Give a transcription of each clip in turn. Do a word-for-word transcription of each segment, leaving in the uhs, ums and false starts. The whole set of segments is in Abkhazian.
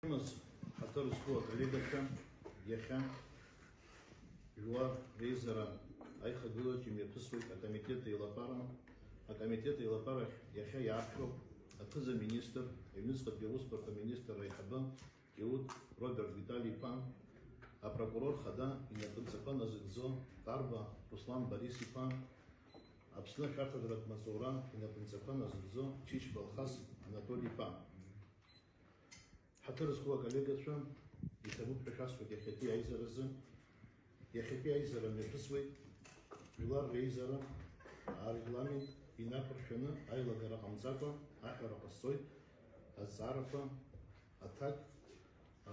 Ҳаҭыр зқәу аколлегацәа, иахьа жәлар реизара аихагылаҿ имҩаԥысуеит акомитет еилатәара. Акомитет еилатәарахь иахьа иааԥхьоуп аԥыза-министр, аҩныҵҟатәи аусбарҭа аминистр аиҳабы Киут Роберт Витали-иԥа, апрокурор хада инапынҵақәа назыгӡо Ҭарба Руслан Борис-иԥа, Аԥсны ашәарҭадаратә маҵура инапынҵақәа назыгӡо Чичба Алхас Анатоли-иԥа. Ҳаҭыр зқәу аколлегацәа, иҭабуп ҳәа шәасҳәоит иахьатәи аизаразы. Иахьатәи аизара мҩаԥысуеит жәлар реизара арегламент инақәыршәаны аилагара ҟамҵакәа аҳәара ҟасҵоит азҵаарақәа аҭак, а,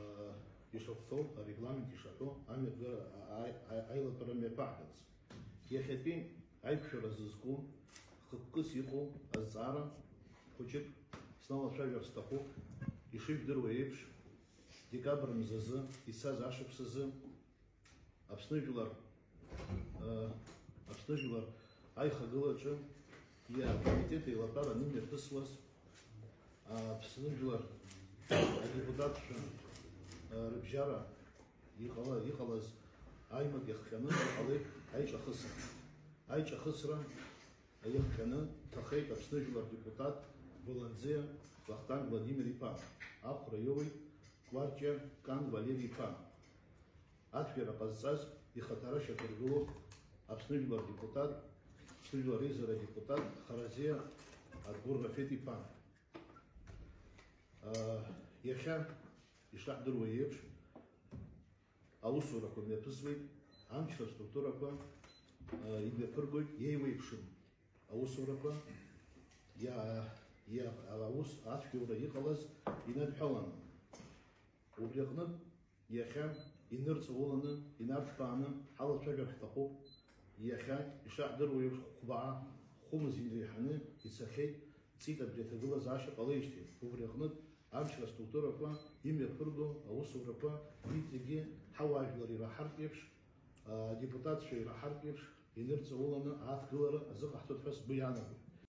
ишахәҭоу, арегламент ишаҳәо, амҩаԥгара, а, а, а, аилатәара мҩаԥаҳгац. Иахьатәи аиқәшәара зызку, хықәкыс иҟоу азҵаара хәыҷык сналацәажәар сҭахуп. Ишыжәдыруа еиԥш, декабр мзазы ицаз ашықәсазы Аԥсны жәлар, э, Аԥсны жәлар аихагылаҿы иакомитет еилатәара анымҩаԥысуаз, Аԥсны жәлар адепутатцәа, э, рыбжьара иҟала-, иҟалаз аимак иахҟьаны иҟалеит аиҿахысра. Аиҿахысра иахҟьаны дҭахеит Аԥсны жәлар депутат Гәаланӡиа Вахтанг Владимир-иԥа. Ахәра иоуеит Кәарҷиа Кан Валери-иԥа. Ацәгьара ҟазҵаз ихаҭара шьақәыргылоуп Аԥсны жәлар депутат, Аԥсны жәлар реизара адепутат Харазиа Адгәыр Рафеҭ-иԥа. Иахьа ишаҳдыруа еиԥш, аусурақәа мҩаԥысуеит, амчра структурақәа имҩаԥыргоит, еиуеиԥшым аусурақәа иа-, иа-, аус ацәгьоура иҟалаз инадҳәаланы. Убри аҟнытә, иахьа инырҵауланы, инарҭбааны ҳалацәажәар ҳҭахуп. Иахьа, ишаҳдыруа еиԥш, хәбаа, хәымз инреиҳаны ицахьеит, ҵит абри аҭагылазаашьа ҟалеижьҭеи. Убри аҟнытә, амчра структурақәа имҩаԥырго аусурақәа иҵегьы ҳауаажәлар ираҳартә еиԥш, адепутатцәа ираҳартә еиԥш, инырҵауланы ааҭгылара азыҟаҳҵоит ҳәа сгәы иаанагоит.